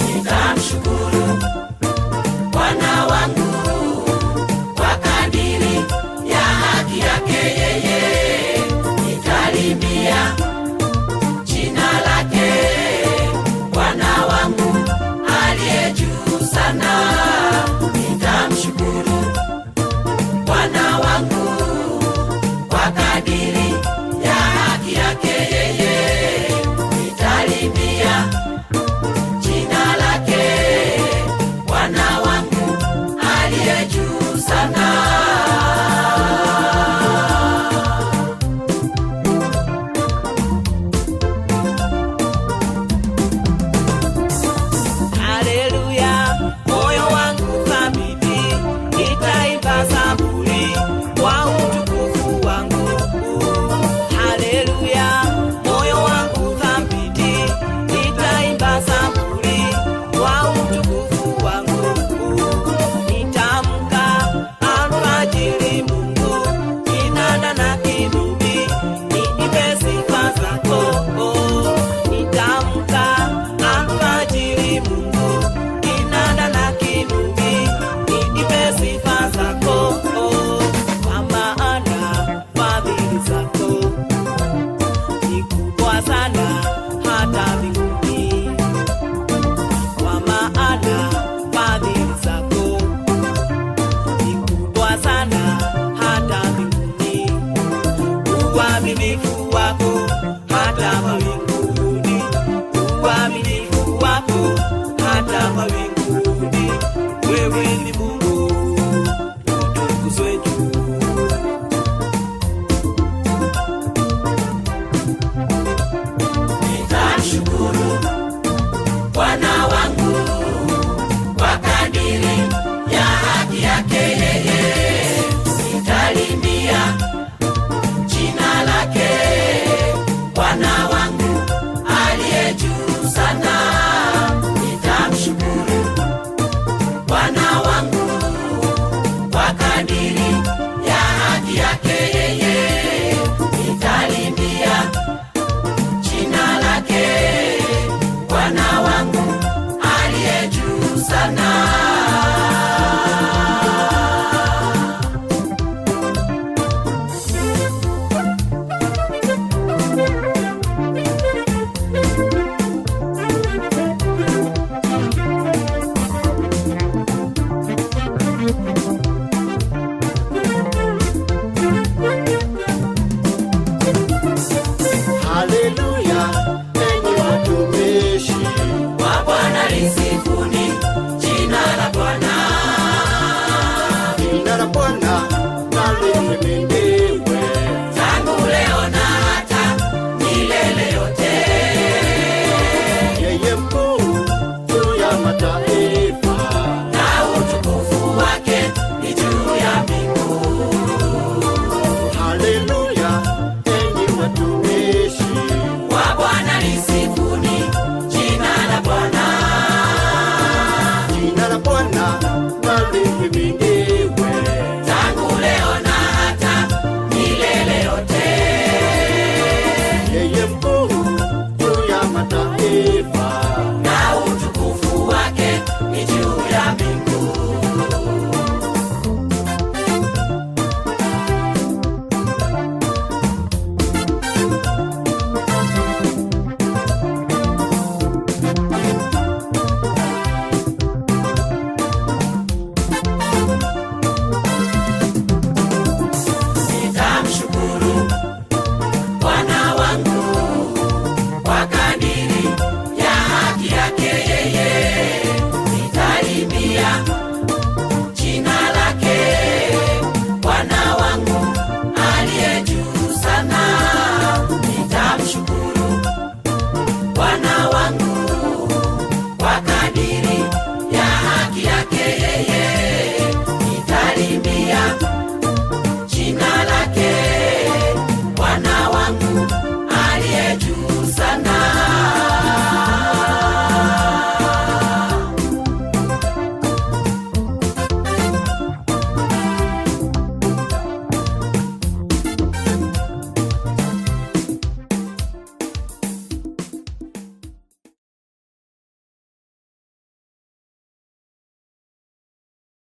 Nitamshukuru Bwana wangu kwa kadiri ya haki yake yeye, nitaliimbia jina lake Bwana wangu aliye juu sana. Nitamshukuru Bwana wangu kwa kadiri ya haki yake yeye, nitaliimbia jina lake Bwana wangu aliye juu sana. Haleluya, moyo wangu thabiti, nitaimba zaburi kwa utukufu wangu. Haleluya, moyo wangu thabiti, nitaimba zaburi kwa utukufu wangu. Nitamka alfajiri, Mungu kinanda na kinubi, niimbe sifa zako. Nitamka alfajiri, Mungu kinanda na kinubi, niimbe sifa zako. Kwa maana fadhili zako ni kubwa sana hata mbinguni, kwa maana fadhili zako ni kubwa sana hata mbinguni, uaminifu wako hata mawinguni, uaminifu wako hata mawinguni. Wewe ni Mungu utukuzwe juu. Nitamshukuru Bwana wangu kwa kadiri ya haki yake yeye, nitaliimbia jina lake Bwana wangu aliye juu sana. Nitamshukuru Bwana wangu kwa kadiri ya haki yake yeye, nitaliimbia jina lake Bwana wangu aliye juu sana. Haleluya, enyi watumishi Wa Bwana lisifuni jina la Bwana, jina la Bwana na lihimidiwe. Tangu leo na hata milele yote. Yeye mkuu juu ya mataifa, Na utukufu wake ni juu ya mbingu. Haleluya, enyi watumishi Wa Bwana lisifuni jina la Bwana, jina la Bwana na lihimidiwe.